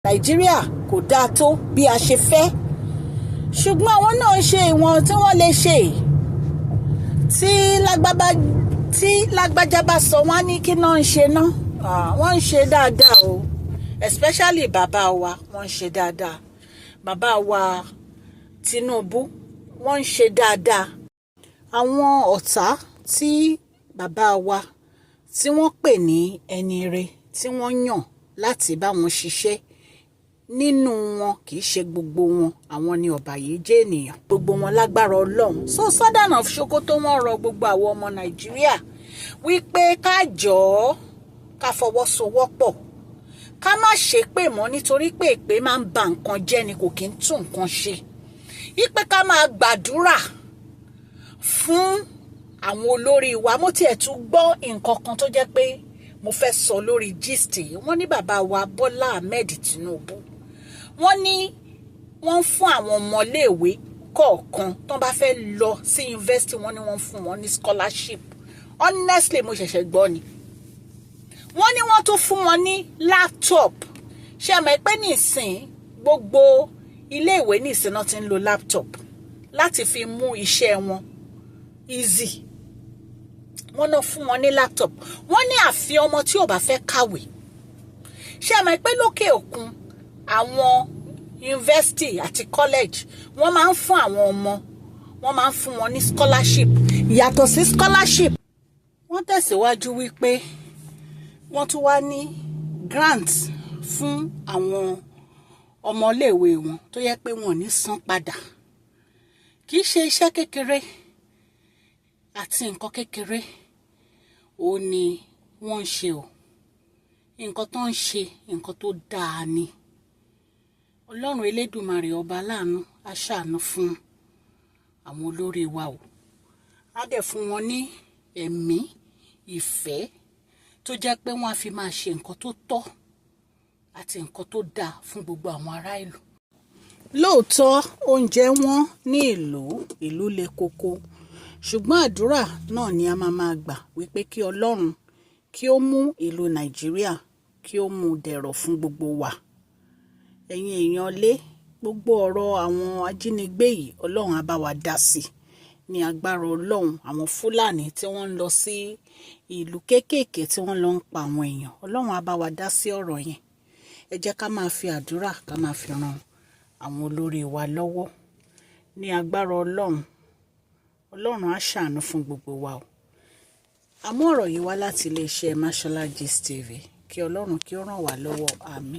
Nàìjíríà kò dáa tó bí a ṣe fẹ́, ṣùgbọ́n àwọn náà ń ṣe ìwọ̀n tí wọ́n lè ṣe. Tí lágbájá bá sọ, wọ́n á ní kí náà ń ṣe ná. Wọ́n ń ṣe dáadáa o, especially bàbá wa, wọ́n ń ṣe dáadáa. Bàbá wa Tinubu, wọ́n ń ṣe dáadáa. Àwọn ọ̀tá tí bàbá wa tí wọ́n pè ní ẹni ire, tí wọ́n yàn láti bá wọn ṣiṣẹ́, nínú wọn, kì í ṣe gbogbo wọn, àwọn ni ọ̀bàyéjẹ́ ènìyàn. Gbogbo wọn, lágbára Ọlọ́run. So Sultan of Sokoto, wọ́n rọ gbogbo àwọn ọmọ Nàìjíríà wípé ká jọ̀ọ́, ká fọwọ́sowọ́pọ̀, ká má ṣépè mọ́, nítorí pé èpè máa ń ba nǹkan jẹ́ ni, kò kí ń tún nǹkan ṣe, wípé ká máa gbàdúrà fún àwọn olórí wa. Mo tiẹ̀ tún gbọ́ nǹkan kan tó jẹ́ pé mo fẹ́ sọ lórí gist yìí. Wọ́n ní bàbá wa Bọ́lá Ahmed Tinubu, wọ́n ní wọ́n ń fún àwọn ọmọléèwé kọ̀ọ̀kan tó bá fẹ́ lọ sí yunifásitì, wọ́n ní wọ́n ń fún wọn ní scholarship. Honestly, mo ṣẹ̀ṣẹ̀ gbọ́ ni. Wọ́n ní wọ́n tún fún wọn ní laptop. Ṣé ẹ mọ̀ pé nísìn, gbogbo iléèwé nísìn náà ti ń lo laptop láti fi mú iṣẹ́ wọn easy? Wọ́n náà fún wọn ní laptop. Wọ́n ní àfi ọmọ tí ò bá fẹ́ kàwé. Ṣé ẹ mọ̀ pé lókè òkun, àwọn university àti college, wọ́n máa ń fún àwọn ọmọ, wọ́n máa ń fún wọn ní scholarship? Yàtọ̀ sí scholarship, wọ́n tẹ̀síwájú wípé wọ́n tún wá ní grant fún àwọn ọmọléèwé wọn tó yẹ pé wọn ò ní san padà. Kì í ṣe iṣẹ́ kékeré àti nǹkan kékeré ó ní wọ́n ń ṣe o. Nǹkan tó ń ṣe, nǹkan tó dáa ni. Ọlọ́run Elédùmarè, ọba aláàánú, á ṣàánú fún àwọn olórí wa o. Á dẹ̀ fún wọn ní ẹ̀mí ìfẹ́ tó jẹ́ pé wọ́n á fi máa ṣe nǹkan tó tọ́ àti nǹkan tó dáa fún gbogbo àwọn ará ìlú. Lóòótọ́, oúnjẹ wọn ní ìlú, ìlú le koko, ṣùgbọ́n àdúrà náà ni a máa máa gbà wípé kí Ọlọ́run kí ó mú ìlú Nàìjíríà, kí ó mú dẹ̀rọ̀ fún gbogbo wa. Ẹ̀yin èèyàn lé, gbogbo ọ̀rọ̀ àwọn ajínigbé yìí, Ọlọ́run á bá wa dá sí i ní agbára Ọlọ́run. Àwọn Fúlàní tí wọ́n ń lọ sí ìlú kéékèèké, tí wọ́n lọ ń pa àwọn èèyàn, Ọlọ́run á bá wa dá sí ọ̀rọ̀ yẹn. Ẹ jẹ́ ká máa fi àdúrà, ká máa fi ran àwọn olórí wa lọ́wọ́. Ní agbára Ọlọ́run, Ọlọ́run á ṣàánú fún gbogbo wa o. Àmú ọ̀rọ̀ yìí wá láti iléeṣẹ́ Mashola Gist TV. Kí Ọlọ́run kí ó ràn wá lọ́wọ́. Àmín.